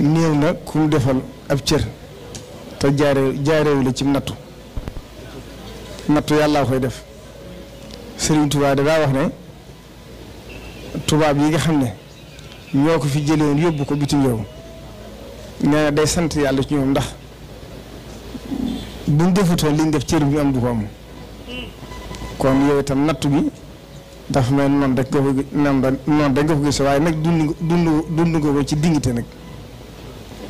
néew na ku mu defal ab cër te jaareewu la ci nattu yàllaa koy def. Sëriñ Tuubaa da daa wax ne tubaab yi nga xam ne ñoo ko fi jëlewoon yóbbu ko bitim réew nee na day sant yàlla ci ñoom ndax buñ defutoon liñ def cër bi am du ko am kon yow itam nattu bi dafa mel noonu rek nga ko gis waaye nag dund nga ko ci dignité nag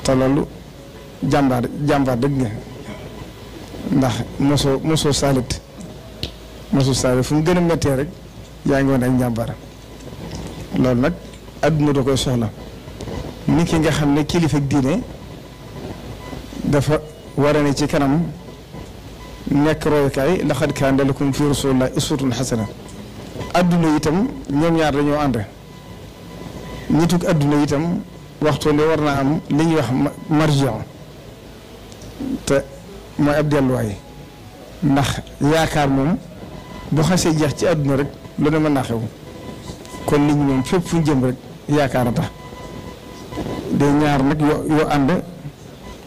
te loolu jàmbaar dëgg nga ndax mosoo saalit fu mu gën a méttee rek yaa ngi woon ak njàmbaar loolu nag adduna da koy soxla nit ki nga xam ne kilifa diine dafa war a ne ci kanam nekk royukaay laqad kaana lakum fi rasulillahi uswatun hasana adduna itam ñoom ñaar dañoo ànd nituk adduna itam waxtu ne war naa am li ñuy wax marjion te mooy ab delluwaay ndax yaakaar moom bu xasee jeex ci àdduna rek lu ne mën naa xew kon nit ñi moom fépp fu ñu jëm rek yaakaar a tax de ñaar nag yoo ànd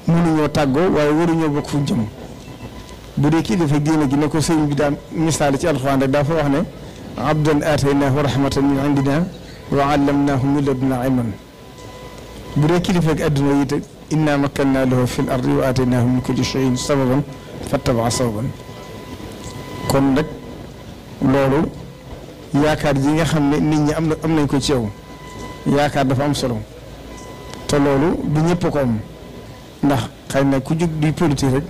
mënuñoo tàggoo waaye waruñoo bokk fu ñu jëm bu dee kilifa diine gi ne ko sëriñ bi daan misaal ci alxuraan rek dafa wax ne abdan aataynaahu rahmatan min indina wa allamnaahu min ladunna ilman bu dee kilifa gi àdduna yi te inna makkannaa lahu fil ardi wa aataynaahu min kulli shay'in sababan fattabaa sababan kon nag loolu yaakaar ji nga xam ne nit ñi am nañ ko ci yow yaakaar dafa am solo te loolu du ñëpp ko am ndax xëy na ku jug di politique rek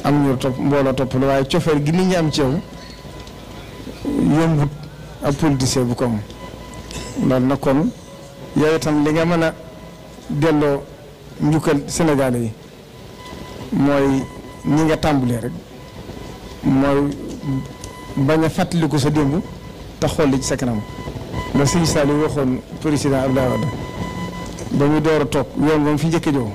am ñu topp mbooloo topp la waaye cofeel gi nit ñi am ci yow yombut ab politicien bu ko am loolu nag kon yow itam li nga mën a delloo njukkal Sénégalais yi mooy ñi nga tàmbalee rek mooy bañ a fàttaliku sa démb te xool li ci sa kanam la sëñ Saliou waxoon président Abdoulaye Wade ba mu door a toog yoon moom fi njëkk a jow